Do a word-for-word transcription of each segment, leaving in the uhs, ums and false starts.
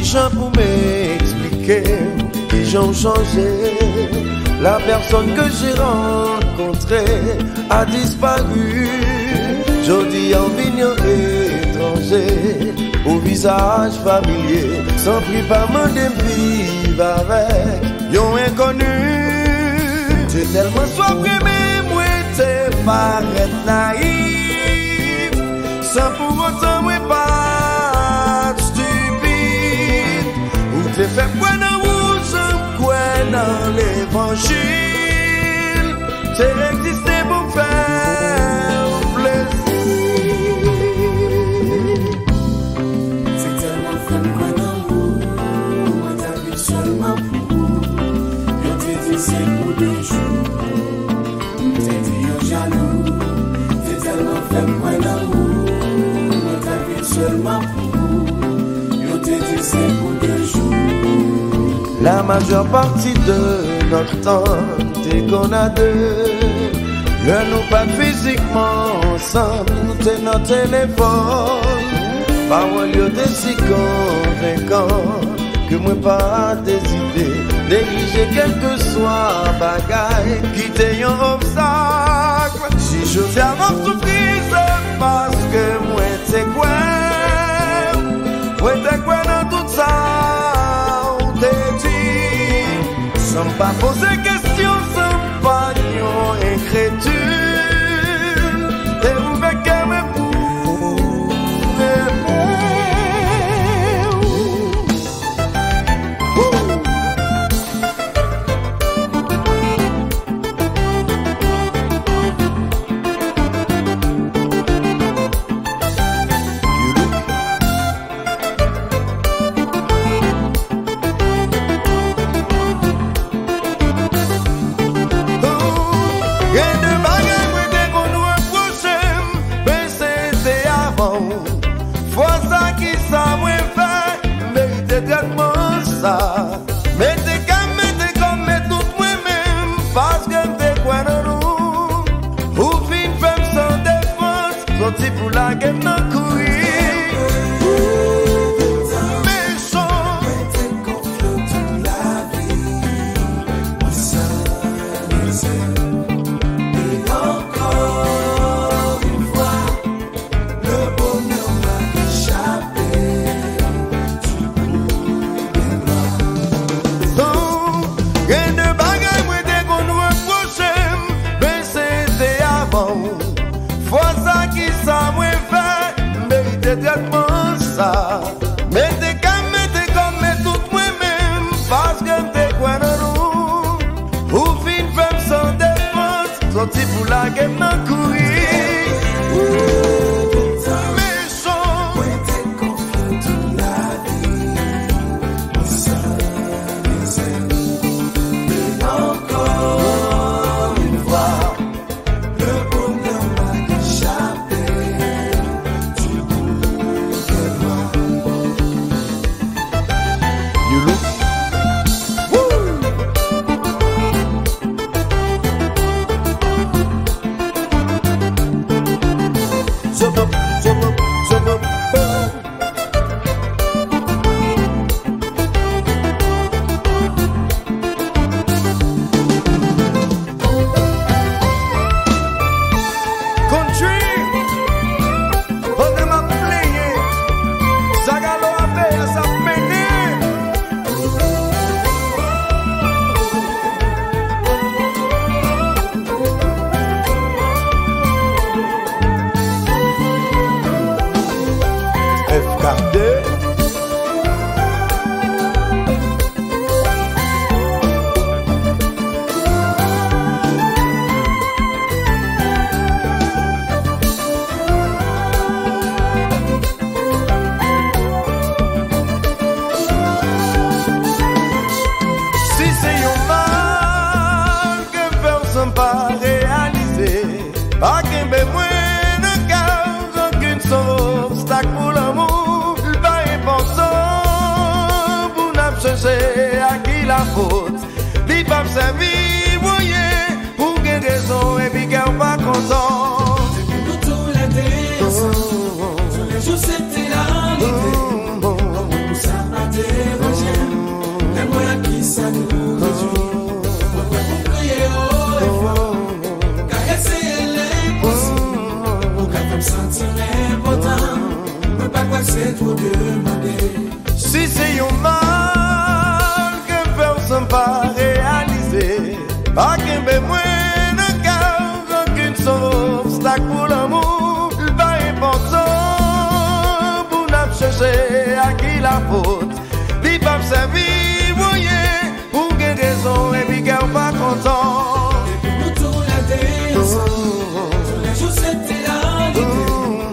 Kijan pou m eksplike w kijan w chanje? La personne que j'ai rencontrée a disparu. Jodi a w vin yon etranje, ou vizaj familye. Sanpri pa mande m viv avèk yon enkoni. Te tèlman swaf renmen, mwen te parèt nayif. San pou otan mwen pa t estipid. Ou te fè m kwè nan ou jan m kwè nan levanjil. Te egziste pou m fè w plezi. Se tèlman fè m kwè nan ou, mwen t ap viv sèlman pou ou. Yo te di se pou de jou. M te di yo jalou, te tèlman fè m kwè nan ou, mwen t ap viv sèlman pou ou. Yo te di se pou de jou. La majeure partie de notre temps, te konn a de. Lè nou pa t fizikman ansanm, nou te nan telefòn. Pawòl yo te si konvenkan ke mwen pa t ezite neglije kèlkeswa bagay ki te yon obstak. Si jodi a m ap soufri, se paske mwen te kwè, mwen te kwè nan tout sa w te di. San m pa poze kesyon, san m pa yon enkredil, te ouvè kè mwen pou renmen w. Gen de bagay mwen te konn repwoche m, men se te avan w. Fwa sa ki sa mwen fè, m merite trètman sa. Mete kè m, mete kò m, met tout mwen menm, paske m te kwè nan nou. Ou fin fè m san defans, soti pou lage m nan kouri. Mechan. Mwen te konfye w tout lavi, mwen san rezèv. E ankò yon fwa, le bonheur m'a échappé, tu pouvais voir. Donk, gen de bagay mwen te konn repwoche m, men se te avan w. Fwa sa ki sa mwen fè, m merite trètman sa. Mete kè m, mete kò m, met tout mwen menm, paske m te kwè nan nou. Ou fin fè m san defans, soti pou lage m nan kouri. Mechan. Mwen te konfye w tout lavi, mwen san rezèv. E ankò yon fwa, le bonheur m'a échappé, tu pouvais voir. You look. Woo! Zop, zop, zop, zop, oh. Country, kote m ap plenyen, zagalo a peye sa ap mennen. F K D. Si se yon mal ke m fè w san m pa reyalize, pa kenbe mwen nan kè w, rankin se yon obstak pou lanmou. Li pa enpòtan pou n ap chèche a ki lafot. Li p ap sèvi w anyen pou w gen rezon epi kè w pa kontan. Depi nou toulède ansanm, toulejou se te la lide. Lanmou pou sa pa te Pa reyalize, pa kenbe mwen nan kè w. Rankin se yon obstak pou lanmou. Li pa enpòtan pou n ap chèche a ki lafòt. Li p ap sèvi w anyen pou w gen rezon epi kè w pa kontan. Epi nou toulède ansanm, toulèjou se te reyalite.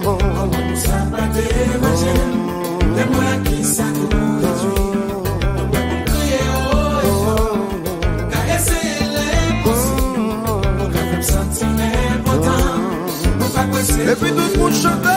Kòman nou sa pa deranje m? Lè m wè ki sa tou detwi. Mwen pou m kriye wo e fò. Ka eseye lenposib. Ou ka fè m santi m enpòtan. Mwen pa prese. Epi tout moun chante.